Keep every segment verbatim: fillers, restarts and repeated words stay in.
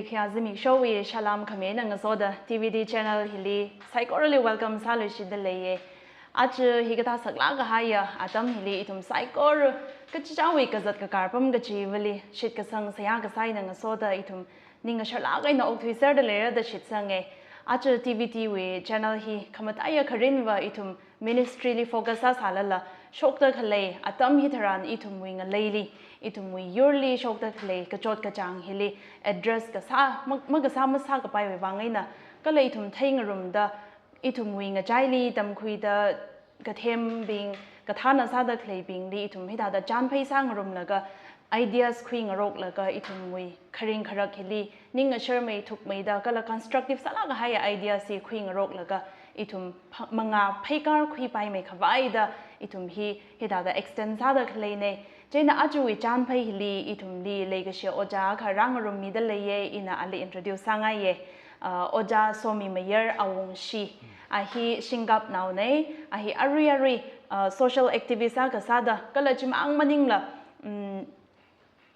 Khayā zimikshowui salam khami eina ngasoda T V T channel hili saikorali welcome sāluishitda leiye. Aja hikathā saklāk kahaiya atam hili ithum saikora kachichāwui kazat kakar pam kachivali shitkasang seihā kasā eina ngasoda ithum ning ngasharlāk eina okthuiserda leira da shitsange. Aja T V T wui channel hi khamataiya kharinva ithum ministry li focus sāsālala, shokda khalei atam hitharan ithumwui ngaleili, ithumwui yurli shokda khalei kachot kachāng hili address kasā, ma-, makasā masākapaiwui vang eina, kala ithum theingarumda, ithumwui ngachaili tamkhuida kathembing, kathāna sāda khaleibingli ithum hithāda chānphei sāngarumlaga, ideas khuingaroklaga ithumwui kharing kharak hili ning ngasharmei thukmeida kala constructive sālāk kahaiya ideas hi khuingaroklaga ithum pha-, mangā pheikar khuipaimei khavaida ithum hi hithāda extend sāda khaleine. Chieina ajawui chānphei hili ithumli leikashi ojā akha rāngarummida leiye, ina ali introduce sāngaiye. Uh, Ojā Somimayar Awungshi, a hi Shingkapnaone, a hi arui arui, uh, social activist akha sāda, kala chimang maningla, mm,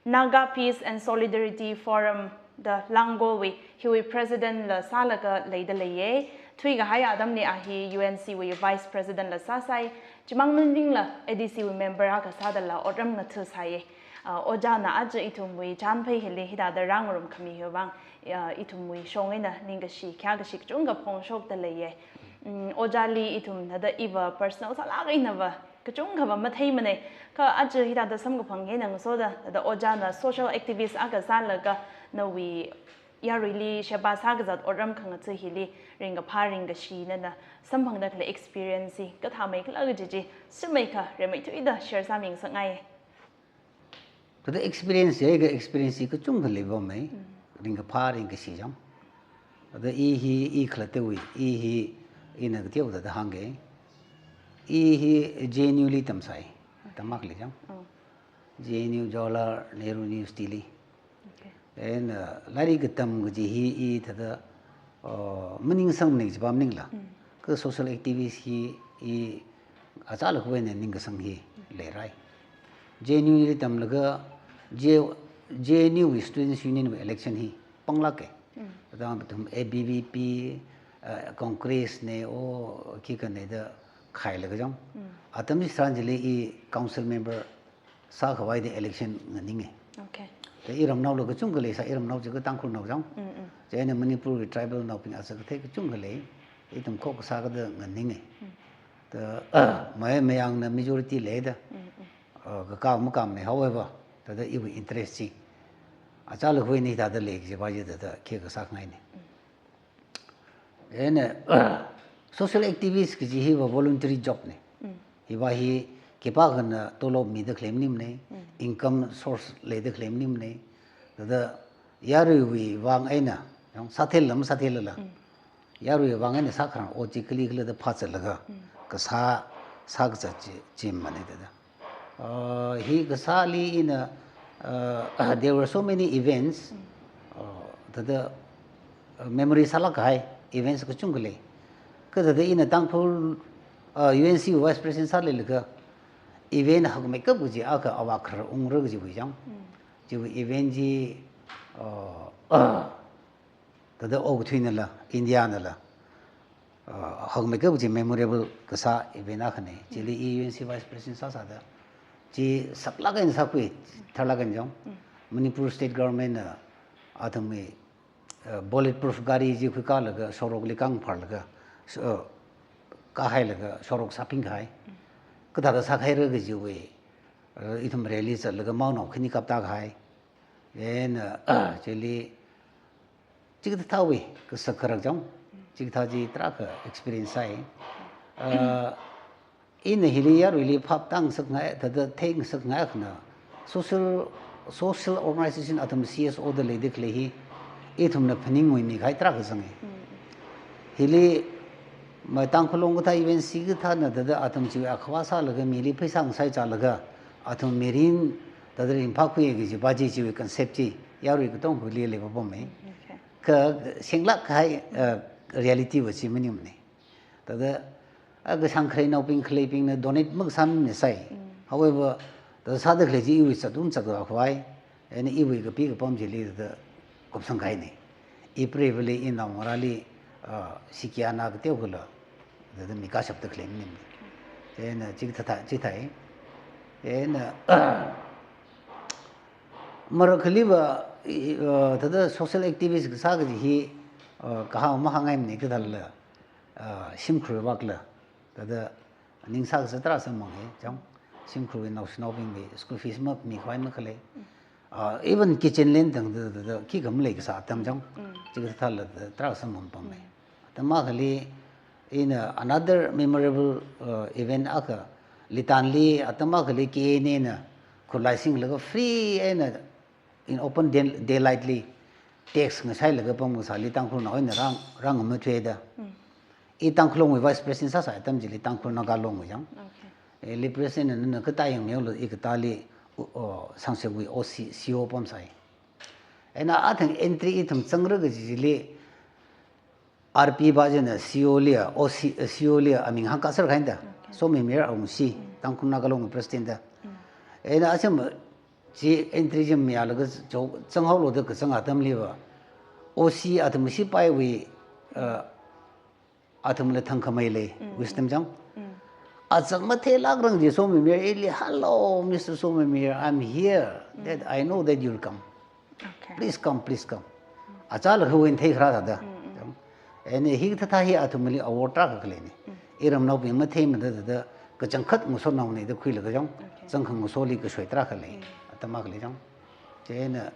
Naga Peace and Solidarity Forum da Langolwui, hiwui president la sālaga leida leiye. Thuikahai atamli a hi U N C wui vice president la sāsai, chimang maningla A D C wui member akha sādala otram ngatha sāye. Uh, ojāna aja ithumwui chānphei hili hithāda rāngarum khami hiwui vang, uh, ithumwui shong eina ningkashi, khayākashi kachungkha phongshokda leiye. Mm, ojāli ithum thāda iva personal sālāk einava kachungkhava matheimanei. Kha aja hithāda samkaphang eina ngasoda, thāda ojāna social activist akha sālaga nawui yaruili sheba sākazat otram khangatha hili ringkaphā ringkashi nana samphangda khalei experience hi kathāmeikhala kaji chi, sumeikha rimeithuida share sāmingasakngaiye. Thāda experience hi, ka experience hi kachungkha leipamei, ringkaphā ringkashi chang. Thāda i hi, i khalattawui, i hi, ina kateokha thāda hāngke. I hi J N U li tamsai, tammakli chang. Oh. J N U Jawaharlal Nehru University li. Okay. And, uh, lairik katam kaji hi i thāda, uh, maningsangmane kajiva maningla. Mm. Ka social activist hi i achālakha eina ningkasang hi leirai. J N U li tamlaga J-, J N U wui Students' Union wui election hi panglāke. Mm. Atang athum A B V P, uh, Congress ne o khikha ne da khailaga chang. Mm. Atam chitharan chili i council member sākhavai da election nganinge. Okay. Thāda iramnaola kachungkha leisai, iramnao chi ka Tangkhulnao chang. Mm, mm. Chieina Manipur wui tribal naobing aja kathei kachungkha lei, ithum khokha sākada nganinge. Mm. Thāda, mai mayangna majority leida. Mm, mm. Uh, kakā makāmane, however, thāda iwui interest chi achālakha eina hithāda lei kajiva chi thāda khikha sāngaine. Mm. Ena, social activist kaji hiva voluntary job ne. Mm. Hiva hi khipākhana tolop mida khalei maningmane, mm, income source leida khalei maningmane. Thāda yaruiwui vang eina, yang sāthei lam sātheilala. Mm. Yaruiwui vang eina sākharar ot chi kali khala da phāzatlaga, mm, kasā, sākazat chi, chi mane thāda. Uh, hi kasāli ina, uh, there were so many events, mm, uh, thāda, uh, memory sālāk kahai events kachungkha lei. Kha thāda ina Tangkhul, uh, U N C vice president sāleilaga event hakmeikap kaji akha avākharar ungra kajiwui chang. Mm. Chiwui event chi, uh, uh, thāda okathuinala, India nala, uh, hakmeikap kaji memorable kasā event akhane. Chili i U N C vice president sāsāda, chi saklāk eina sākhui, tharlāk eina chang. Mm. Manipur state government na athumwui, uh, bulletproof gari chi khuikālaga, sorokli kāngpharlaga, so, uh, kāhailaga, sorok sāpingkahai. Mm. Kathāda sākhaira kajiwui, uh, ithum rally zatlaga maonao khani kaptākahai. Then, uh, chili, chikathāwui kasak karak chang, chikathā chi tarākha experience sāi. Uh, ina hili yaruili phap tāngasakngai, thāda theingasakngai akhana, social, social organization athum C S O da leida khalei hi, ithumna phaningngui mikahai tarākha zange. Mm. Hili, ma Tangkhul Long kathā U N C kathāna thāda athum chiwui akhavā sālaga mili pheisā ngasai chālaga, athum mirin thāda ringphākhuiya kajiva chi chiwui concept chi, yarui katongkhali leipapame. Okay. Kha, senglāk kahai, uh, reality va chi maningmane. Thāda, a, kashang kharei naobing khaleibingna donate makasāmane sai. Mm. However, thāda sāda khalei chi iwui zat um zat khavai, ena iwui kapi kapam chili thāda sangkahaina. Ipreivali, inaongarāli, ah, sikya na kateokhala, thāda mi kashapda khalei maning. Chieina chithāthā, chithāi. Chieina, marakhaliva, i, ah, thāda social activist kasā kaji hi, ah, kahāng mahāngngaimana kathālala, ah, shimkhur vākla. Thāda ning sākasā tarākha samphanga, chang. Shimkhurwui naoshinaobingwui school fees mami khavai makhalei. Ah, even kitchen lien tangda, thāda, khikha maleikasā atam chang. Mm. Chikathālala tarākha samphangpamna. Mm. Atam akhali, ina another memorable, uh, event akha, Litanli atam akhali K N A na khurlaisinglaga free eina in open day-, daylight li tax ngasailaga pamkasāli Tangkhulnao eina rāng, rāngamathuida. Mm. I Tangkhul Longwui vice president sāsai atam chili Tangkhul Naga Longwui chang. Okay. Eli president na, na katā yangmeola i katāli, u-, o, Sangsekwui O C, C O pamsai. Eina athang entry ithum zangra kaji chili, R P va china C O li a, O C, eh, C O li a aming hāngkasar kahaina da. Okay. Somimir Awungshi, Mm. Tangkhul Naga Long president da. Mm. Eina acham chi entry chi mayālaga chao zanghaolu da kazang atamliva, O C athum sipaiwui, eh, athumla thangkhamei lei, Mm. wisdom chang. Mm. Azang matheilākrang chi Somimir ili, "Hello, Mister Somimir, I'm here. Mm. That I know that you'll come." Okay. "Please come, please come." Achālakha win theikharā thāda. Mm, mm. Chang. Eina hikathā hi athumli award tarākha khaleina. Mm. Iramnaobing matheimada thāda kachangkhat ngasotnaona da khuilaga chang. Okay. Zangkhangasoli kasoi tarākha lei. Mm. Atam akhali chang. Chieina,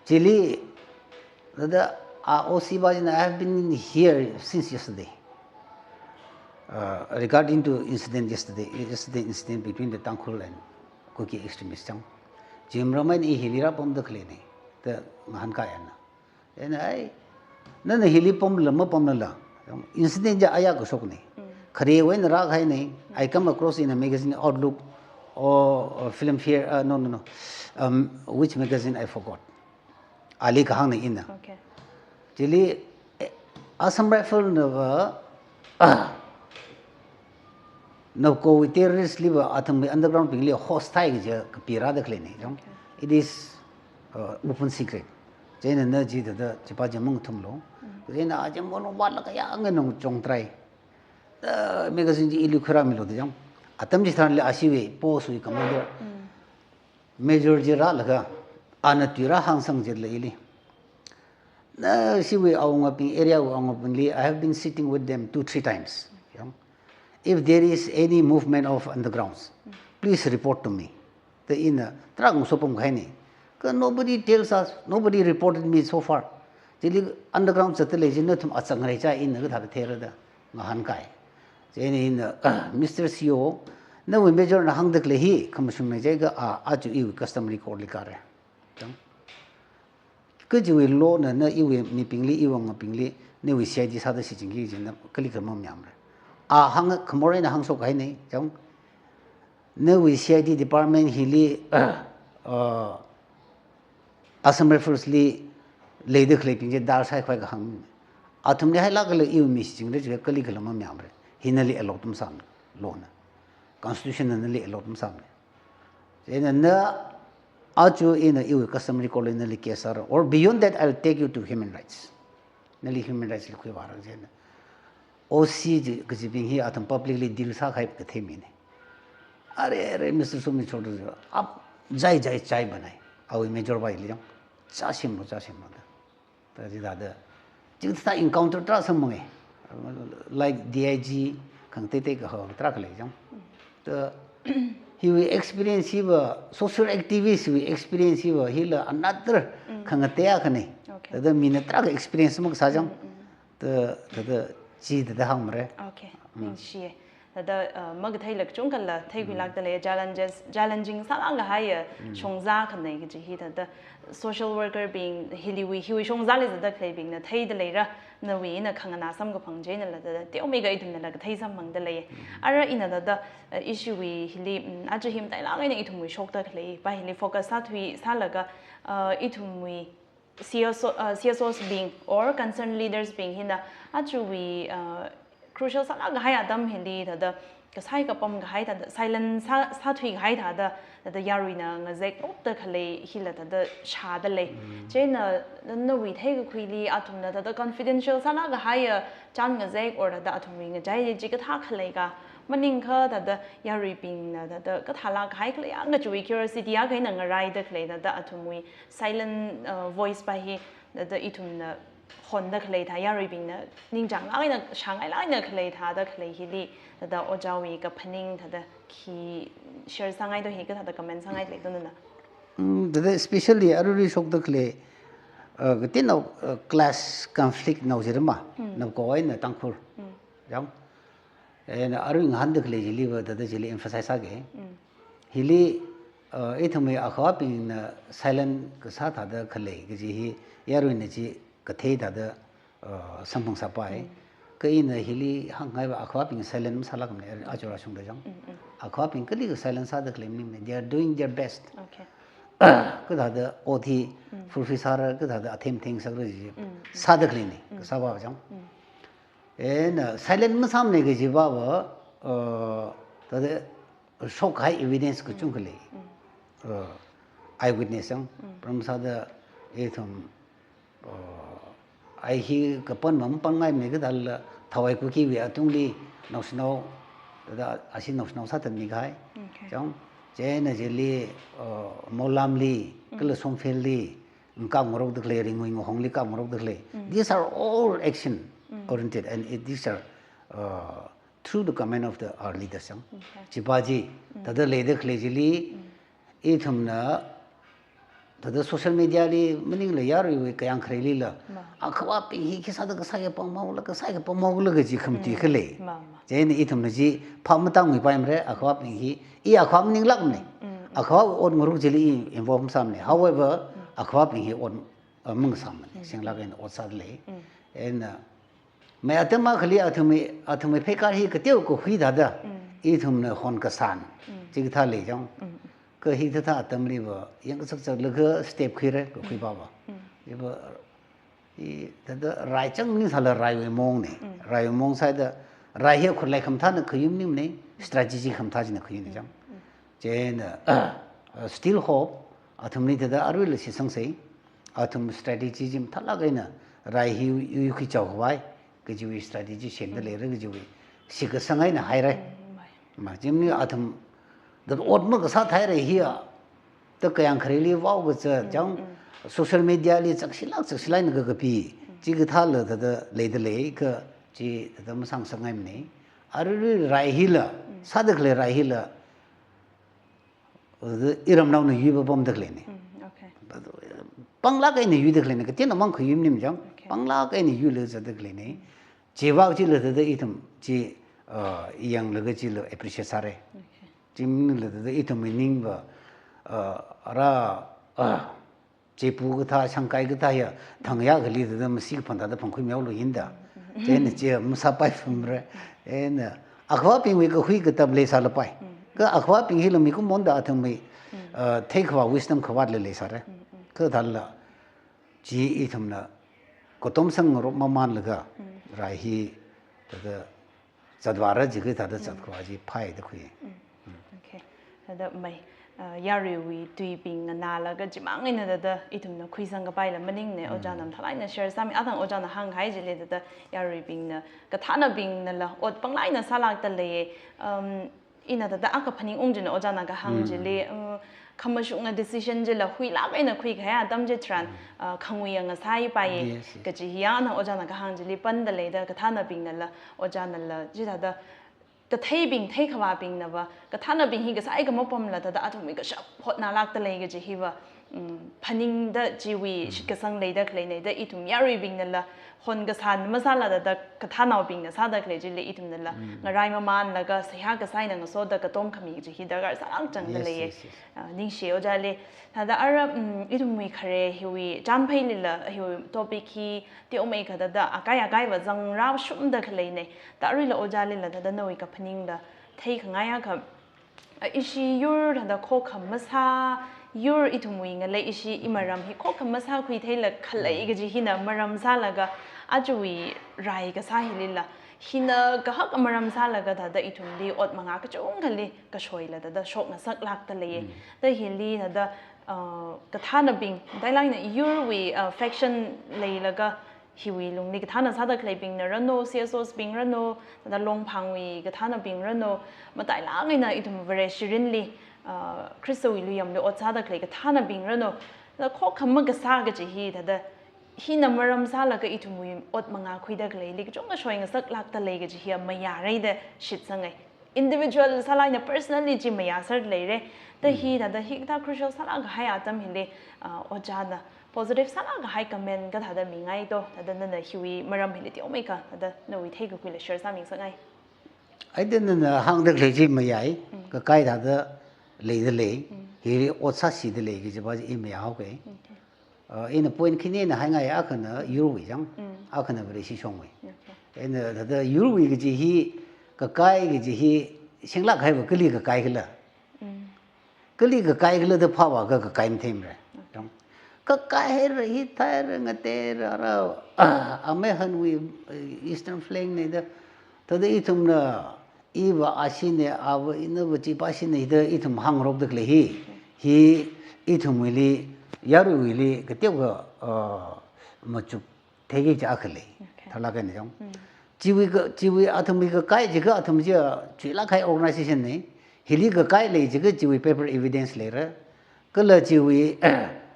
chili, thāda, a O C va china, "I have been here since yesterday. Uh, regarding to incident yesterday, yesterday incident between the Tangkhul and Kuki extremists," chang. Chi maram eina i hili rāpamda khaleina, da ngahānkai ana. Eina ai, nana hili pamla mapamlala, incident chi aya kashokna. Mm. Kharewui eina rākahaina, I come across in a magazine, Outlook or, or Filmfare, uh, no, no, no. Um, which magazine, I forgot. Ali kahāngna ina. Okay. Chili, eh, Assam Rifle nava, ah, Naokowui terrorist liva athumwui underground bingli host thai kaji kapirāda khaleina, chang. Okay. It is, uh, open secret. Chieina na chithāda chipa chi mangathumlu. Mm. Chieina a chi mano vātlaga yangna nong chongtrai. Da magazine chi ili khuirāmilu da chang. Atam chitharanli ashiwui post wui commander. Mm. Major chi rālaga, ana tui rāhāngsang chila ili. Na shiwui awungabing, area wui awungabingli, I have been sitting with them two, three times. Chang. "If there is any movement of undergrounds, please report to me." Da ina tarākha ngasopamkahaina. Kha nobody tells us, nobody reported me so far. Chili underground zatda lei chi nathum azangra chai ina kathāda theira da ngahānkai. Chieina ina, "Mister C O, nawui major na hāngda khalei hi khamashunna jiakha, a, aja iwui customary court li kāra." Chang. Kajiwui law na, na iwui mibingli, iwui awungabingli, nawui C I D sāda shichinki kajina kalikha mamayāmara. A hāng, khamor eina hāngshokkahaina, chang. Nawui C I D department hili, uh, Assam Rifles li leida khaleibing chi dal saikhavai kahāng. Athumli hailākla iwui mi shichingra jiakha kalikhala mamayāmara. Hi nali allowed masāmana, law na. Constitution na nali allowed masāmana. Chieina na aja ina iwui customary court li nali case sāra. Or beyond that, I'll take you to human rights. Nali human rights li khuivāra chieina. O C chi, kajibing hi athum publicly deal sākahai kathei mina. Are, are, Mister Sumi Choudhury, aap jai jai chai banai. Awui major va ili chang. Chāshimlu, chāshimlu da. Da chithāda. Chithāda encounter tarākha samphanga. Like D I G, khangateitei kahao tarākha lei chang. Da hiwui experience hiva, social activist wui experience hiva, hila another Mm. khangatei akhana. Okay. Thāda mina tarākha experience makasā chang. Mm, mm. Da, thāda, chi thāda hāngmara. Okay, Mm. ningshiya. Thāda, uh, makatheila kachungkhala theikhuilākda lei, challenges, challenging sālākkahaiya Mm. shongza akhana kaji hi thāda social worker bing, hiliwui, hiwui shongzali zatda khaleibingna theida leira, nawui ina khanganā samkaphang chieina la thāda, teomeikha ithumnala kathei samphangda lei. Mm. Ara ina thāda, uh, ishiwui hili, mm, aja hi matailāk eina ithumwui shokda khalei, pa hili focus sāthui sālaga, uh, ithumwui C S O, uh, C S Os bing or concerned leaders bing hina ajawui, uh, crucial sālākkahai atam hili thāda kasai kapam kahai thāda, silent sā, sāthui kahai thāda, thāda yaruina ngazek lokta khalei hila thāda shāda lei. Chieina, nawui theikakhuili athumna thāda confidential sālāk kahaiya chān ngazek or thāda athumwui ngachai chikathā khalei ka, maningakha thāda yaruibingna thāda kathālāk kahai khalei ya ngachuiwui curiosity akha eina ngaraida khalei thāda athumwui silent, uh, voice pa hi thāda ithumna honda khalei thā, yaruibingna ningchānglāk eina shāngailāk eina khalei thāda khalei hili, thāda ojāwui kaphaning thāda khi share sāngai do hi kathāda comment sāngai lei do nana. Mm, thāda especially arui shokda khalei, uh, katinao, uh, class conflict nao jirma, nao ko eina Tangkhul. Yang, eina arui ngahānda khalei chili va thāda chili emphasize sāge. Hili, uh, ithumwui akhavābingna silent kasā thāda khalei kaji hi yaruina chi kathei thāda, uh, samphang sāpai. Kha ina hili hāngngai va akhavābing silent masālākmane, aja rāshungda chang. Akhavābing kali ka silent sāda khalei maningmane, they are doing their best. Okay. Kathāda ot hi fulfill sāra, kathāda athem theng sāra ji sāda khalei ne, kasā va chang. Eina silent masāmane kaji va va, uh, thāda shokkahai evidence kachungkha lei. Uh, eyewitness yang, pram sāda ithum, uh, ai hi kapan mapangngaimane kathāla Thawai Kukiwui atungli naoshinao, thāda ashi naoshinao sāthatmi kahai. Okay. Chang, chieina chili, uh, Molamli, kala Songphelli, kapngarokda khalei, Ringui Ngahongli kapngarokda khalei. These are all action oriented and it, these are, uh, through the command of the, our leaders yang. Okay. Chipa chi, thāda leida khalei chili, ithumna, thāda social media li maningla yaruiwui kayāng khareilila, akhavābing hi khi sāda kasai kapam haola, kasai kapam haola kaji khamatui khalei. Ma, ma. Chieina ithumna chi phap matāngmipaimare, akhavābing hi, i akhavā maninglākmane. Akhavā ot ngarok chili i involve masāmane. However, akhavābing hi ot, uh, mangasāmane. Singlāk eina ot sāda lei. Eina, uh, mai atam akhali athumwui, athumwui pheikar hi kateo kahui thāda, ithumna hon kasān chikathā lei chang. Kha hikathā atamli va, yangkachak chaklaga step khuire, kakhui va va. Iva, i, thāda rai chang maningsāla raiwui maongne. Raiwui maong sāda, rai hi khutlai khamathāna khayum maningmane, strategy khamathā china khayumne chang. Chieina, uh, still hope, athumli thāda aruila shitsangsei, athum strategy chi mathālāk eina, rai hi yu, yu khi chao khavai, kajiwui strategy semda leira kajiwui, shitkasang eina haire. Ma, chimni athum, thāda ot makasā thai rai hiya, thāda kayāng khareili vao kacha, chang, social media li chakshilāk, chakshilāk eina kakapi, chikathāla thāda leida lei, kha chi thāda masāngasakngaimane. Arui rai hila, sāda khalei rai hila, iramnaona yuiva pamda khaleine. Okay. Panglāk eina yuida khaleine, kateonao mang khayum maningmane chang, panglāk eina yuilaga zatda khaleine. Chiva chila thāda ithum chi, uh, yanglaga chila appreciate sāre. Okay. Chimla thāda ithumwui ning va, uh, ara, uh, chepu kathā, shangkai kathā ya, thangya kali thāda masi kaphang thāda phangkhuimihaolu yinda. Chieina chi masāpai phumre. Eina, akhavābingwui kahui katam leisālapai. Kha akhavābing hila mikumonda athumwui, uh, theikhavā wisdom khavātla leisāre. Kha thāla, chi ithumna, katom sangngarok mamanlaga, rai hi, thāda, zatvāra jiakha thāda zatkhavā chi phāi da khui. Okay. Thāda mai, uh, yaruiwui tuibing nganālaga chimang eina thāda ithumna khuisang kapaila maningne, ojāna mathālāk eina share sāmi, athang ojāna hānghai chili thāda yaruibingna, kathānabingnala ot panglāk eina sālākda lei, um, ina thāda akha phaningung china ojāna kahāng chili, um, khamashunga decision chila huilāk eina khuikahai atam chitharan, uh, khanguiya ngasāpai. Yes, yes. Kaji hiya athang ojāna kahāng chili panda leida kathānabingnala, ojānala, chithāda katheibing, theikhavābingnava, kathānabing hi kasai kamapamla thāda athumwui kashap hotnālākda lei kaji hiva, um, phaningda chiwui shitkasang leida khaleine da ithum yaruibingnala, hon kasān masāla thāda kathānaobingna sāda khalei chili ithumnala, ngarai mamanlaga, seihā kasā eina ngasoda katom khami kaji hi darkar sālāk changda leiye. Yes, yes, yes. Ah, ningshi ojāli. Thāda ara, um, ithumwui khare hiwui, chānpheilila, hiwui topic hi, teomeikha thāda akai akaiva zangrāshungda khaleine. Thāda aruila ojālila thāda nawui kaphaningla theikhangai akha, uh, ishi yur thāda khokha masā, yur ithumwui ngalei ishi imaram hi khokha masākhui theila khalei kaji hina maram sālaga, ajawui rai kasā hilila, Hina kahak maram sālaga thāda ithumli ot manga kachungkhali kashoila thāda shokngasaklākda leiya. Mm. Thāda hili thāda, uh, kathānabing, thāda lāngna yurwui, uh, faction leilaga hiwui lungli kathāna sāda khaleibingna ranu, C S Os bing ranu, thāda Longphangwui kathānabing ranu, matailāk eina ithum Vareshi mirinli, uh, Khristawui luiyamli ot sāda khalei kathānabing ranu, thāda khokkha makasā kaji hi thāda hina maram sālaga ithumwui ot manga khuida khaleili kachungkha shoingasaklākda lei kaji hi mayāra da shitsangai. Individual sālāk eina personally chi mayāser leira. Thāda hi Mm. thāda hikathā crucial sālāk kahai atam hili, ah, ojāna positive sālāk kahai comment kathāda mingai to, thāda nana hiwui maram hili teomeikha, thāda nawui theikakhuila share sāmingasakngai. Ai thāda nana hāngda khalei chi mayāi, Mm. kakai thāda leida lei, Mm. hili ot sāshida lei kajiva chi i mayāhaoke. Okay. Uh, ina point khani ina haingai, akhana yurwui chang, Mm. akhana Vareshi shongwui. Okay. Ina thāda yurwui kaji hi, kakai kaji hi, singlāk kahaiva kali kakai khala. Mm. Kali kakai khala da phāva ka kakai matheimara. Okay. Chang. Kakai haira, hithāhaira, ngateira, ara, ah, amei hanwui, eh, Eastern Flank na da. Thāda ithumna iva ashina, ava inava chipa shina hithāda ithum hāngrokda khalei hi, hi ithumwuili, yaruiwuili, kateokha, uh, machuk theiki chi akha lei. Okay. Tharlāk eina chang. Mm. Chiwui ka, chiwui athumwui kakai jiakha athum chi, uh, chuilāk kahai organization na. Hili kakai lei jiakha chiwui paper evidence leira. Kala chiwui,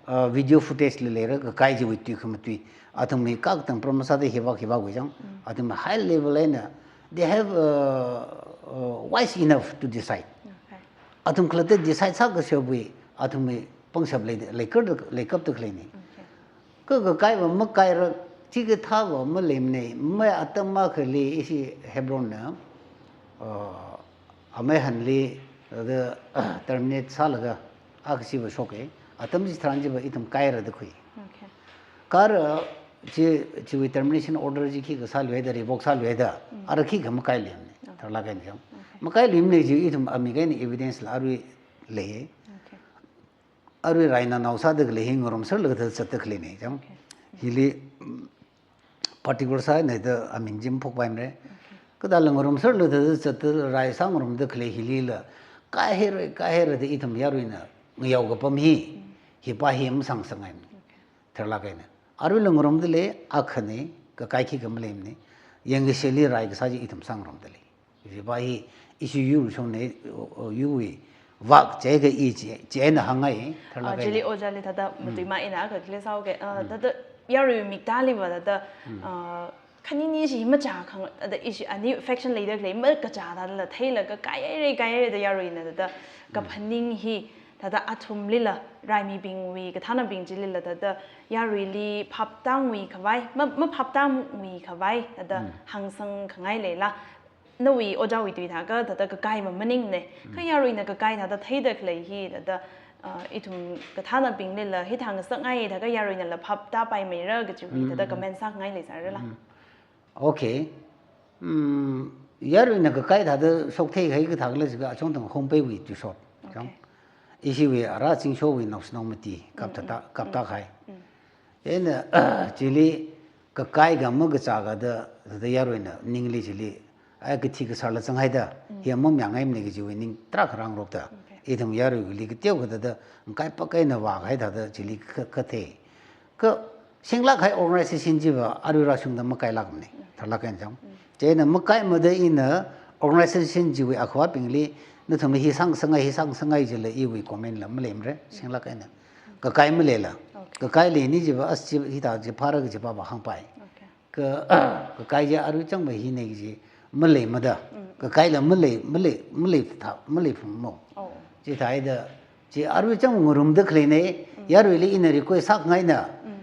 uh, video footage li leira, kakai chiwui tui khamatui. Athumwui kaktang pram sāda hivāk hivākwui chang. Mm. Athum high level eina, they have, uh, uh, wise enough to decide. Okay. Athum khalatta decide sākashapwui, athumwui pangshap lei, leikar, leikapda khaleina. Okay. Ka kakaiva makaira, chikathāva maleimana, mai atam akhali ishi Hebron na, uh, amei hanli, thāda, terminate sālaga, akha chiva shoka, atam chitharan chiva ithum kaira da khui. Okay. Kha ara chi, chiwui termination order chi khikha sāluida, revoke sāluida, Mm. ara khikha makailuimana, Okay. tharlāk eina chang. Okay. Makailuimana chi ithum amik eina evidence la arui lei. Okay. Arui rai nanao sāda khalei hi ngarumserlaga thāda zatda khaleina chang. Okay. Hili, mm, particular sāhaina da aming chi maphokpaimara. Okay. Kathāla ngarumserlaga thāda zatda rai sāngarumda khalei hilila, kai haira, kai haira da ithum yaruina ngayao kapam hi, Mm. hipa hi masāngasakngai. Okay. Tharlāk eina. Aruila ngarumda lei, akhana, kakai khikha maleimana. Yangkashili rai kasā chi ithum sāngarumda lei. Chiva hi issue yur shongna, uh, uh, yurwui vak chiakha i chi, chieina hāngngai, Ah, tharlāk chili eina. Ojāli thāda Mm. matuima ina akha clear sāhaoke. Ah, Mm. thāda yarui miktāliva thāda, Mm. ah, khanini chi machā khang, thāda ishi ani faction leida khalei makachā thādala theilaga kai haira, kai haira da yaruina thāda Mm. kaphaning hi, thāda athumlila, raimibingwui, kathānabing chilila thāda yaruili phaptāngwui khavai, ma, maphaptāngwui khavai, thāda Mm. hāngsang khangai leila. Nawui ojāwui tui thākha, thāda kakai mamaningna. Kha Mm. yaruina kakai thāda theida khalei hi, thāda, uh, ithum kathānabinglila, hithā ngasakngai thākha yaruinala phaptāpaimeira kajiwui, Mm, thāda mm, comment sāngai leisārala. Mm. Okay. Mm, yaruina kakai thāda shokthei kahai kathākhala jiakha achongthang Hongpeiwui tuishot. Chang. Okay. Ishiwui ara Zingshowui naoshinao mati, kap Mm, thāda, mm, kap mm, tākahai. Mm. Eina, chili kakai kha makachā kha da, thāda yaruina ningli chili, ai kathi kasārla zanghaida, Mm. hi mamayāngaimana kajiwui ning tarākha rāngarokda. Okay. Ithum yaruili kateokha thāda, ngakaipak eina vākahai thāda chili kha, kha thei. Kha, singlāk kahai organization chiva arui rāshungda makailākmana, Mm. tharlāk eina chang. Mm. Chieina makaimada ina organization chiwui akhavābingli, nathumna hi sāngasakngai, hi sāngasakngai jila iwui comment la maleimara, singlāk eina. Kakai maleila. Okay. Kakai leini chiva as chi hithā chi phāra kaji pāva hāngpai. Okay. Kha, kakai chi arui changva hina kaji maleimada. Mm. Kakaila malei, malei, malei thā, malei phungmo. Oh. Chithāhaida, chi arui chang ngarumda khaleina, Mm. yaruili ina request sākhangaina. Mm.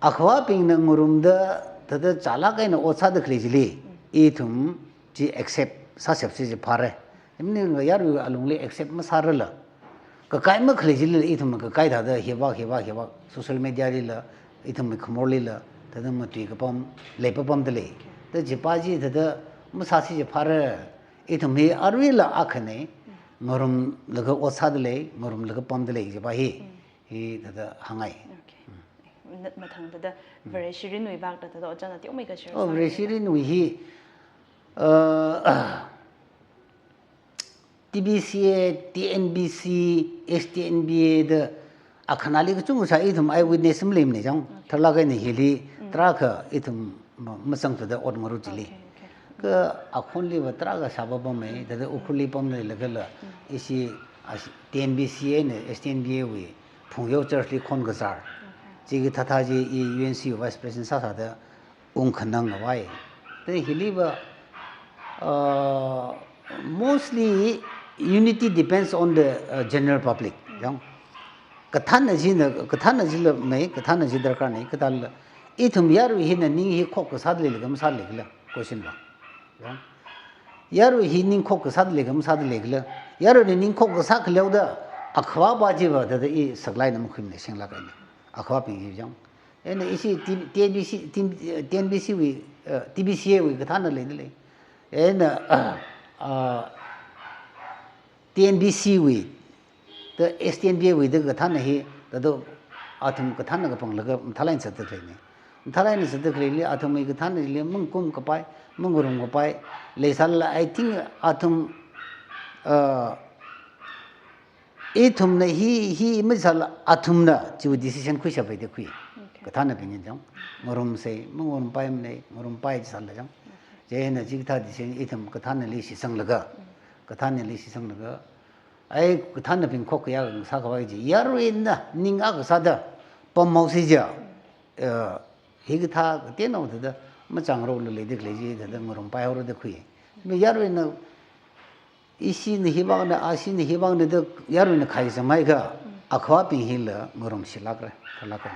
Akhavābingna ngarumda, thāda chālāk eina ot sāda khalei chili, Mm. ithum chi accept sāshapsi chi phāra. Imni yarui alungli accept masārala. Kakai makhalei chili ithum kakai thāda hivāk, hivāk, hivāk, social media lila, ithum khamorlila, thāda matui kapam, leipapamda lei. Thāda chipa chi thāda masāsi chi phāra. Ithum hi aruila akhana, ngarumlaga ot sāda lei, ngarumlaga pamda lei chipa hi, Mm. hi thāda hāngngai. Okay. Mm. Nat mathang thāda, Vareshi rinwui vak thāda, thāda ojāna teomeikha share Oh, sāra. Vareshi rinwui hi, uh, T B C A, T N B C, S T N B A da akhana li kachungkha sā ithum eyewitness maleimana chang. Okay. Tharlāk eina hili Mm. tarākha ithum ma-, masang thāda ot ngarut chili. Okay, okay. Kha akhonliva tarākha sāpapamei, thāda Ukhrulli pamlei lagala, Mm. ishi, ashi, T N B C A eina S T N B A wui Phungyao Church li khon kazār. Okay. Chikathā thā chi i U N C Vice President sāsāda ungkhanang ngavai. Then hiliva, uh, mostly unity depends on the, uh, general public. Yang kathānna china, kathānna chila mei, kathānna chi darkar nei, kathānla. Ithum yarui hina ning hi khok kasā leilakha masā leikhala, question va. Yang yarui hi ning khok kasā leikha masā leikhala. Yaruina ning khok kasā khaleoda, akhava pa chiva thāda i saklai nam khuimana shinglāk eina. Akhavabing hi yang. Eina ishi T-, T N B C, T-, T N B C wui, uh, T B C A wui kathānna leida lei. Eina, uh, T N B C wui, thāda S T N B A wui thāda kathānna hi, thāda athum kathānna kapanglaga mathālāk eina zatda khaleina. Mathālāk eina zatda khaleili athumwui kathānna li mangkum kapai, mangarum kapai, leisālala, I think athum, uh, ithumna hi, hi masāla athumna chiwui decision khuishappai da khui. Okay. Kathānnabingna chang, ngarumsei, mangarumpaimana, ngarumpai chisāla chang. Okay. Chieina chikathā decision ithum kathānnali shitsanglaga, Mm. kathānnali shitsanglaga, ai kathānnabing khok kayā ngasā khavai chi, yaruina ning akha sāda pamhaosi ja, Mm. eh, hikathā kateonao thāda machāngarokla leida khalei chi thāda ngarumpaihaora da khui. Mi yaruina ishina hivangna, ashina hivangna da yaruina khaisangmeiakha, Mm. akhavabing hila ngarumshilākra, khalākra,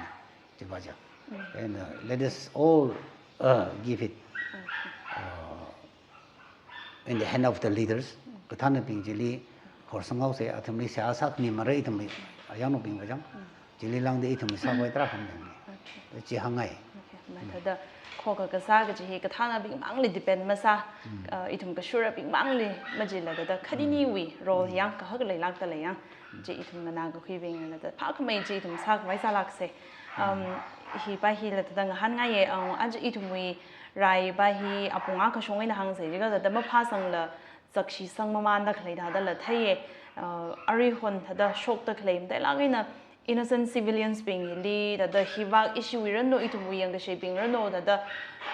chiva ja. Mm. And, uh, let us all, uh, give it, Okay. uh, in the hand of the leaders. Mm. Kathānnabing chili horsanghaosei, athumli seihā sākhami mara ithumli, ayangnaobingva chang. Mm. Chili lāngda ithumli sākhavai tarākha maleimana. Okay. Chi hāngngai. Okay. Mai Mm. thāda khok kasā kaji hi kathānnabing mangli depend masā, Mm. uh, ithum kashurabing mangli majila thāda khatiniwui role Mm. yang kahak leilākda lei yang. Chi ithum nganā kakhuibingna thāda phākhamei chi ithum sākhavai sālāksei. Um, Mm. hipa hila thāda ngahānngaiya, um, aja ithumwui rai pa hi apong akha shong eina hāngsei, jiakha thāda maphāsangla zakshisang mamānda khalei thādala theiya, uh, aruihon thāda shokda khalei matailāk eina innocent civilians bing hili, thāda hivak ishiwui ranu, ithumwui yangkasheibing ranu, thāda,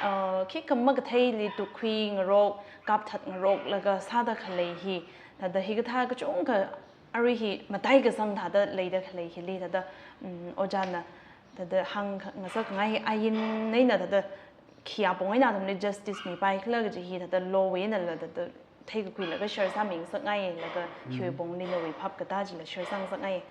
uh, khikha makatheili tukkhui ngarok, kapthat ngaroklaga sāda khalei hi, thāda hikathā kachungkha arui hi mataikasang thāda leida khalei hili, thāda, um, ojāna, thāda hāng ngasakkhangai hi ain eina thāda khi apong eina athumli justice mipaikhala kaji hi thāda law wui einala thāda theikakhuilaga share sāmingasakngailaga Mm. hiwui pongli nawui phap katā chila share sāngasakngai.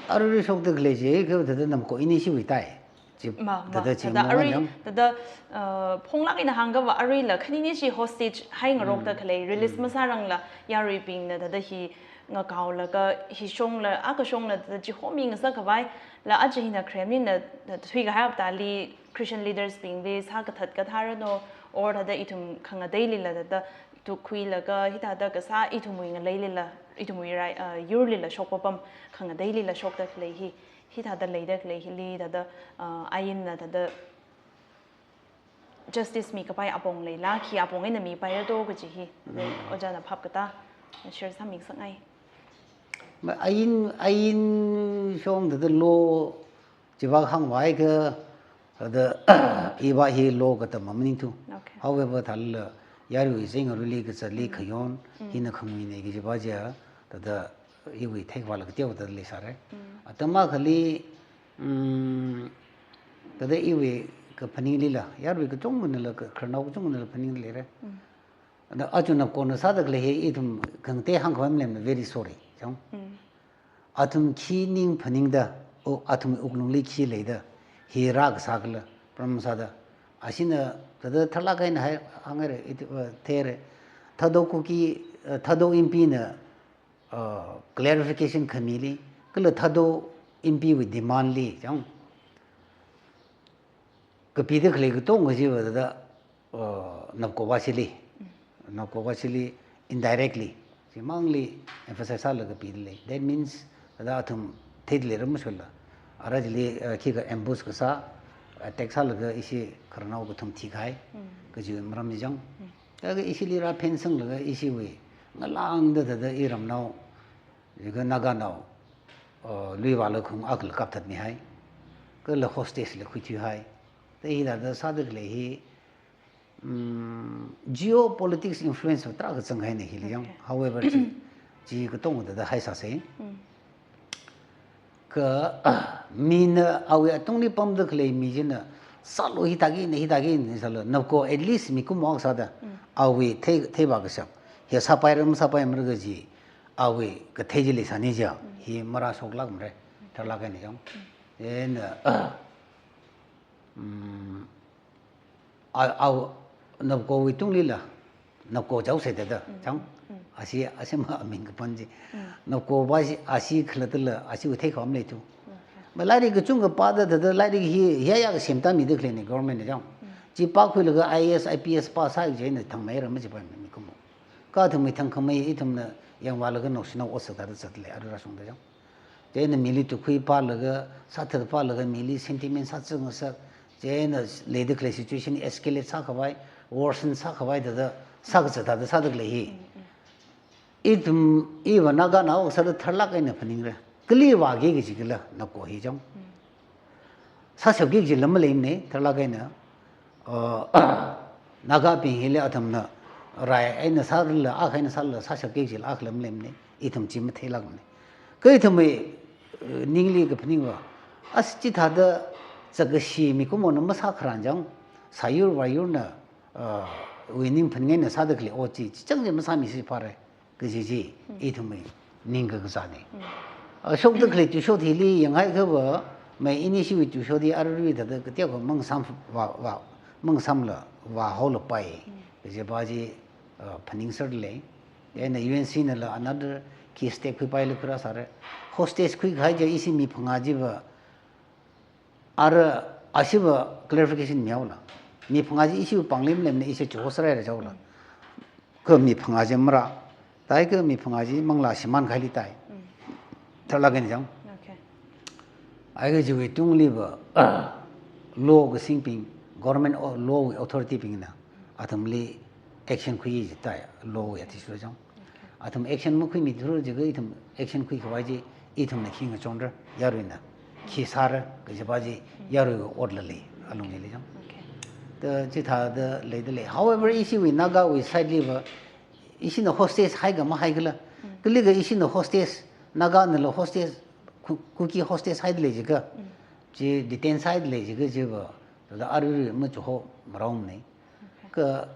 Arui shokda khalei chi, kha thāda Namko ini shiwui tai. Chi Ma, ma, thāda chi thāda ma arui, yang. Thāda, uh, phonglāk eina hāngkhava aruila khanini chi hostage hai ngarokda Mm. khalei, release Mm. masārangla yaruibingna thāda hi ngakaolaga, hi shongla, akha shongla thāda chihomi ngasakkhavai, la aja hina Kremlin na, na thuikahai aptāli Christian leaders bingli sākathat kathā ranu, or thāda ithum khangateilila thāda tukkhuilaga, hithāda kasā ithumwui ngaleilila, ithumwui rai, uh, yurlila shokpapam, khangateilila shokda khalei hi, hithāda leida khalei hili, thāda, uh, ainna thāda justice mikapai apong leila, khi apong eina mipaira to kaji hi, Mm. ojāna phap katā share sāmingasakngai. Ma ain, ain shong thāda law chiva hāngvai kha, thāda iva hi law katam maningthu. Okay. However, thālala yarui zing aruili kazatli Mm. khayon, Mm. hina khamuina kajiva ja, thāda iwui theikhavāla kateo thāda leisāra. Mm. Atam akhali, mm, thāda iwui kaphaninglila, yarui kachungkhanala, ka-, khararnao kachungkhanala phaningda leira. Mm. Thāda aja Namkona sāda khalei hi ithum khangatei hāngkhavai maleimana, very sorry, chang. Mm. Athum khi ning phaningda, o, athum wuklungli khi leida, hi rākasā khala, pram sāda. Ashina, thāda tharlāk eina hai, hāngngaira, ithum, uh, theira. Thadou Kuki, uh, Thadou Inpina, uh, clarification khamili, kala Thadou Inpiwui demand li, chang. Kapida khalei katonga chiva thāda, uh, Namko vashili. Mm. Namko vashili indirectly. Chimangli emphasize sālaga kapida lei. That means, thāda athum theida leira mashunla. ara chili, uh, khikha ambush kasā, attack sālaga ishi khararnao kathum thikahai, kaji maram chi chang. Kha ishili rāphensanglaga ishiwui ngalāngda thāda iramnao, jiakha Naganao, uh, lui vālaga khaung akhala kapthatmihai, kala hostage la khuithuihai. Thāda hithāda sāda khalei hi, mm, geopolitics influence va tarākha zanghaina hili chang. Okay. However, chi, chi katonga thāda haisāsei. Mm. Kha, ah, mina awui atungli pamda khalei mi china, sālu hithākina, hithākina sālu, Napko at least mikumo akha sāda, mm, awui thei, theivā kashap, hi sāpaira masāpaimara kaji, awui kathei chi leisāni chiakha, mm, hi marāshoklākmara, tharlāk eina chang. Mm. Chieina, ah, mm, a, a, Napkowui tunglila, Napko jaosei thāda, mm, chang, mm, ashi, ashi ma aming kapan chi. Mm. Napko va shi, ashi khalattala, ashiwui theikhavai maleithu. Okay. Ma lairik kachungkha pāda thāda, lairik hi, hi ya kasemta mida khaleina government na chang. Mm. Chi pākhuilaga I A S, I P S pāsā chieina thangmeira majipaimana mikumo. Kha athumwui thangkhamei ithumna yangvālaga naoshinao ot sāda zatlei, arui rāshungda chang. Chieina mili tukhui pālaga, sāthat pālaga, mili sentiment sāzangngasak, chieina leida khalei situation escalate sākhavai, worsen sākhavai thāda, sākazat thāda sāda khalei hi. Ithum, iva Naganao sāda tharlāk eina phaningra. Kali vāki kaji khala, Napko hi chang. Sāshapki kajila maleimana, tharlāk eina, uh, Nagabing hili athumna rai eina sālala, akha eina sālala, sāshapki kajila akhala maleimana, ithum chi matheilākmana. Kha ithumwui, uh, ningli kaphaningva, as chithāda zakkashi mikumona masākharan chang, sāyur vāyurna, uh, wui ningphaning eina sāda khalei ot chi, chichang chi masāmisi phāra. Kaji chi, mm, ithumwui ning kakazāna. Mm. A, shokda khalei tuishot hili yanghai khava, mai ini shiwui tuishot hi arui thāda kateokha mangasam vā, vā, mangasamla vāhaolapai. Mm. Kajiva chi, a, phaningser lei. Chieina U N C nala another khi step khuipaila khuirāsāra. Hostage khuikahai chi ishi mi phangā chiva, ara ashiva clarification mihaola. Mi phangā chi ishiwui pāngli maleimana, ishi chihoserhaira jaola. Kha mi phangā chi mara. Thākha mi phangā chi manglā shimānkahaili thāi. Mm. Tharlāk eina chang. Okay. Ai kajiwui tungliva, law kasingbing, government o-, law wui authority bingna athumli action khuiya ji thāi, law wui athishurda chang. Okay. Athum action makhuimithura jiakha ithum action khuikhavai chi ithumna khi ngachonra, yaruina khi sāra kajiva chi, mm, yaruiwui otla lei, alungli lei chang. Okay. Thāda chithāda leida lei. However, ishiwui Nagawui side liva, ishina hostage haikha mahaikhala. Mm. Kalikha ishina hostage, Naganala hostage, Ku-, Kuki hostage haida lei jiakha, mm, chi detain sāhaida lei jiakha chiva, thāda arui machiho maraomana. Okay. Kha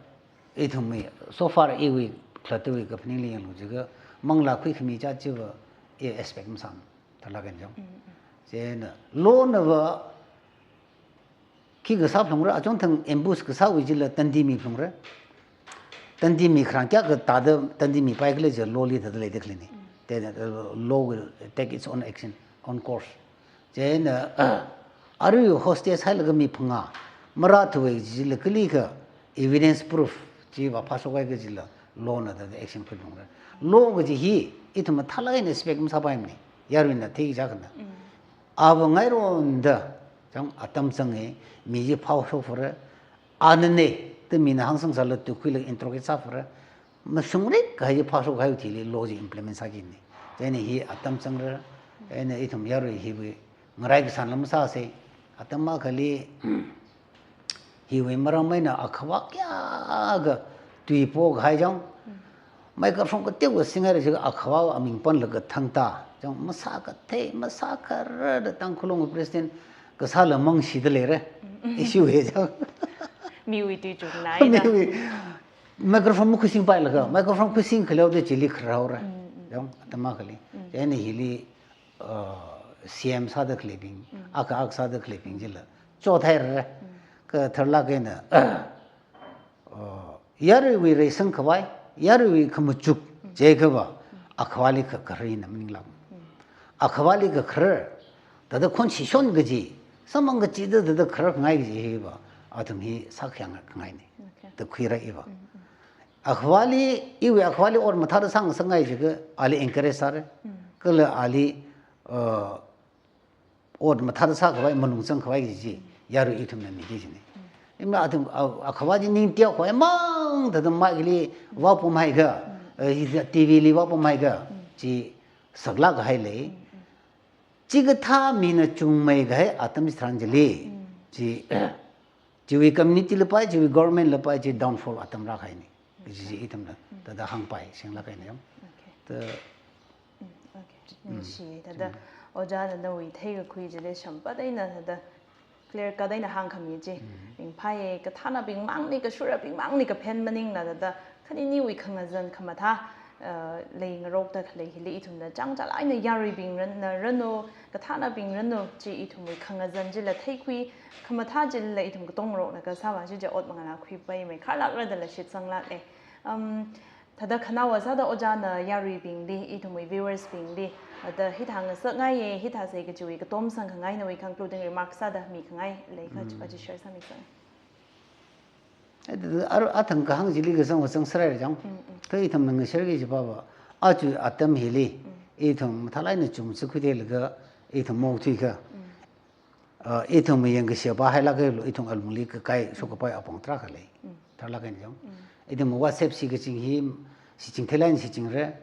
ithumwui, so far iwui khalattawui kaphaningli yanglu jiakha, manglā khuikhami chi chiva, i expect masāmana, tharlāk eina chang. Mm, mm. Chieina, law nava, khi kasā phalungra, achonthang ambush kasāwui chila tandi mi phalungra. Tandi mi kharāng kayākha thāda tandi mipaikhala chi law li thāda leida khaleina. Mm. Then, uh, law will take its own action, own course. Chieina, ah, arui hostage hailaga mi phangā marāthuwa jila kalikha evidence proof chiva phāshokhai kajila law na thāda action khuiphalungra. Law kaji hi ithum mathālāk eina expect masāpaimana. Yaruina theikachak akhana. Mm. Ava ngaironda, chang atam zanga, mi chi phāshokphara, anane, thāda mina hāngsangsāla tukhuilaga interrogate sāphara, mashungrik kahai chi phāshokhaiwui thili law chi implement sākina. Chieina hi atam zangra, eina ithum yarui hiwui ngarai kasānla masāsei, atam akhali, hiwui maram eina akhava kayākha tui pokahai chang. Mm. Microphone kateokha singhaira jiakha akhava aming panlaga thangta chang, masākathei, masākharar da Tangkhul Long president kasāla mangshida leira. Mm. Issue hi chang. Miwui tui chuknai da. Miwui microphone makhuisingpailaga, mm, microphone khuising khaleoda chili khararhaora. Mm, mm. Chang, atam akhali. Mm. Chieina hili, uh, C M sāda khaleibing, mm, akha akha sāda khaleibing chila chothaira. Mm. Kha tharlāk eina, uh, yaruiwui reisangkhavai, yaruiwui khamachuk, mm, jiakhava, mm, akhavali kakhararna maninglāk. Mm. Akhavali kakharar, thāda khonshishon kaji, samphang kachida thāda kharar khangai kaji hiva, athum hi sākhayang khangaina. Okay. Thāda khuira iva. Mm, mm. Akhavali, iwui akhavali ot mathāda sāngasakngai jiakha, ali encourage sāra. Mm. Kala ali, uh, ot mathāda sākhavai, malung zangkhavai kaji chi, yarui ithumna miki kajina. Imla athum, a, akhavā chi ning teokhavai mang, thāda mic li vāpamhaiakha, eh, hi T V li vāpamhaiakha, chi saklāk kahai lei. Chikathā mina chungmeikahai atam chitharan chili, chi, chiwui community li pai, chiwui government li pai, chi downfall atam rākahaina. Kaji chi ithumna, thāda hāngpai, shenglāk eina yāng. Okay. Thāda Mm, okay. Ningshi, thāda ojāna nawui theikakhui chili shāmpat eina thāda clear cut eina hāngkhami chi. Ringphāya, kathānabing mangli, kashurabing mangli kaphen maningla thāda khaniniwui khangazan khamathā, uh, leingarokda khalei hili ithumna chāngchala eina yaruibing ranna ranu, kathānabing ranu chi ithumwui khangazan chila theikhui khamathā chila ithum katongarokna kasāva chi chi ot mangāla khuipaimei, kharlākra dala shitsanglāka. Um, Thāda khanaowa sāda ojāna yaruibingli, ithumwui viewers bingli, thāda hithā ngasakngaiya, hithā sai kajiwui katom sangkhangai nawui concluding remarks sāda mikhangai leikha, Mm. aja share sāmisang. Ar-, athang kahāng chili kazang vāzang sārai jang. Mm, mm. Kha ithumna ngasharki jipava, aja atam hili, Mm. ithum mathālāk eina chungmeikhui theilaga, ithum maokthuiakha. Mm. Uh, ithum yangkasheba hailāklu, ithum alungli kakai shokkapai apong tarākha lei. Mm. Tharlāk eina jang. Mm. Ithum WhatsApp shikaching hi, shiching theilaga shichingra. Mm.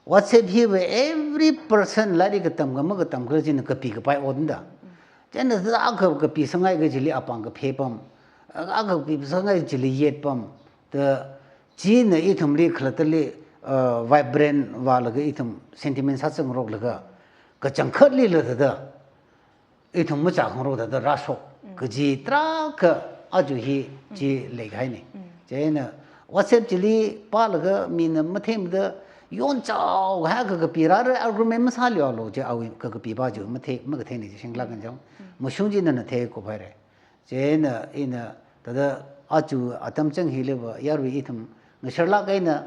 WhatsApp hiva every person lairik katamkha makatamkhala china kapikapai otda. Mm. China thāda akha kapisangngaiakha chili apāng kaphepam, akha kapisangngaiakha chili yetpam, thāda china ithumli khalattali, uh, vibrant vālaga ithum sentiment sāzangngaroklaga, kachangkhatlila thāda ithum machākhangarok thāda rāshok, Mm. kaji tarākha aja hi chi Mm. leikahaina. Mm. Chieina WhatsApp chili pālaga mina matheimada yonchao kahai kakapira re argument masāluialu chi awui kakapiva chi mathei, makatheina chi shenglāk eina jang. Mm. Mashung chi nana theikuphaira. Chieina ina thāda aja atam chang hiliva yarui ithum ngasharlāk eina,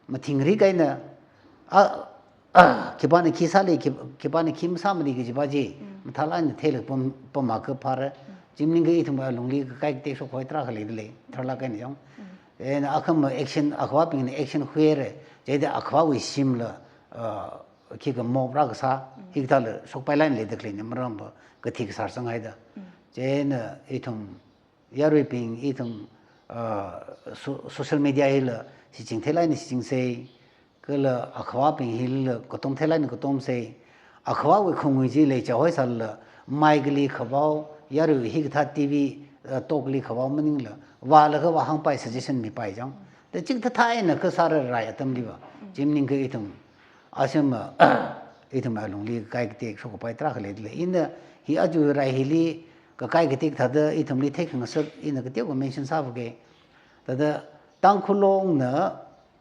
mathingrik eina, a, a, khipāna khi sāli, khip-, khipāna khi masāmali kajiva chi, Mm. mathālāk eina theilaga pam, pamhaiakha phāra. Mm. Chi maningakha ithum alungli kakai katek shokkhavai tarākha leida lei, tharlāk eina jang. Mm. Chieina akhama action, akhavābingna action khuira, chieina akhavāwui shimla, uh, khikha mop rākasā, Mm. hikathāla shokpailāk eina leida khaleina maramva kathi kasār sanghaida. Mm. Chieina ithum yaruibing ithum, uh, so-, social media hila shiching theilāk eina shichingsa, kala akhavābing hila katom theilāk eina katomsa, akhavāwui khangui chi leichaohai sālala, mic li khavao, yarui hikathā T V, uh, talk li khavao maningla, vālaga vāhāngpai suggestion mipai jang. Thāda chikathā eina kasāra rai atamliva, Mm. chi maningakha ithum, asema, ithum alungli kakai katek shokkapai tarākha leida lei. Ina hi aja rai hili kakai katek thāda ithumli theikhangasak ina kateokha mention sāvāki. Thāda Tangkhul Longna,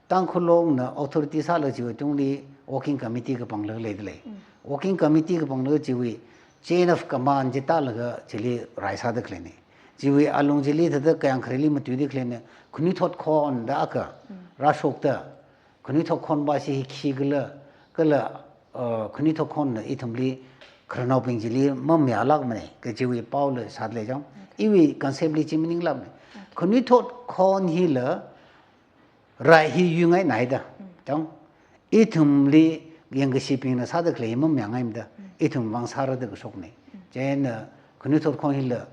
Tangkhul Longna authority sālaga chiwui tungli working committee kapanglaga leida lei. Mm. Working committee kapanglaga chiwui chain of command chi tālaga chili rai sāda khaleina. Chiwui alung chili thāda kayāng khareli matuida khaleina, khanuithot khon da akha Mm. rāshokta, khanuithot khonva chi hi khikhala, kala, uh, khanuithot khonna ithumli khararnaobing chili mamayālākmana, kajiwui paola sāda lei jang. Okay. Iwui concept li chi maninglākmana. Okay. Khanuithot khon hila rai hi yuingainaida. Mm. Jang. Ithumli yangkashebingna sāda khalei mamayāngaimada. Mm. Ithum vang sārada kashokna. Mm. Chieina khanuithot khon hila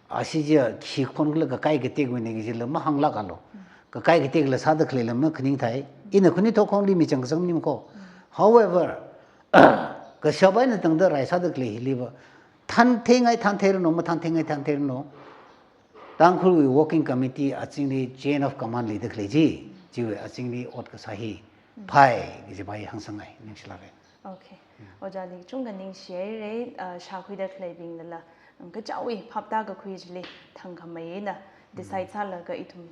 ashi chi khi khonkhala kakai katekwuina kajila mahānglākalu. Mm. Kakai katekla sāda khaleila makhaning thai. Ina khanuithot khonli michang kazang maning kho. Mm. However, kashap eina tangda rai sāda khalei hiliva, thantheingai thantheiranu, mathanthaingai thantheiranu, Tangkhulwui working committee azingli chain of command leida khalei chi, chiwui azingli ot kasā hi, Mm. phai, kajiva hi hāngsangngai, ningshilāka. Okay. Mm. Ojāli kachungkha ningshihaira, uh, shākhuida khaleibingnala, um, kachaowui phaptā kakhui chili thangkhamei eina decide Mm. sālaga ithum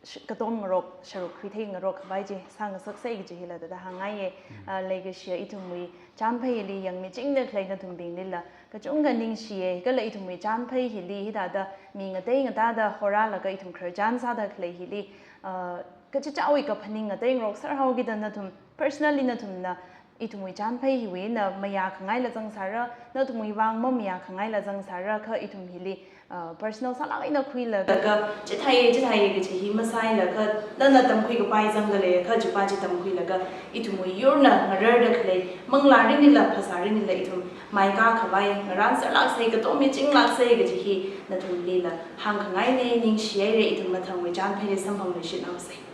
sh-, katom ngarok, sharuk khuithei ngarok khavai chi sāngasaksa kaji hila thāda hāngngaiya. Mm. Ah, leikashiya ithumwui chānpheili yangmichingda khalei nathumbinglila kachungkha ningshiya, kala ithumwui chānphei hili hithāda mi ngatei ngatāda horālaga ithum khararchan sāda khalei hili, ah, kachichāwui kaphaning ngateingarok sārhaokida nathum, personally nathumna Ithumwui chānphei hiwui eina mayākhangaila zangsāra, nathumwui vang mamayākhangaila zangsāra, kha ithum hili, uh, personal sālāk eina khuilaga, chithāi, chithāi kaji hi masālaga, nana tamkhui kapai zangda lei, kha chipa chi tamkhuilaga, ithumwui yurna ngararda khalei, manglā rinila, phasā rinila ithum maikā khavai, ngarān sālāksei, katom michinglāksei kaji hi nathumlila hāngkhangaina, ningshihaira, ithum mathangwui chānpheili samphangluishithaosei.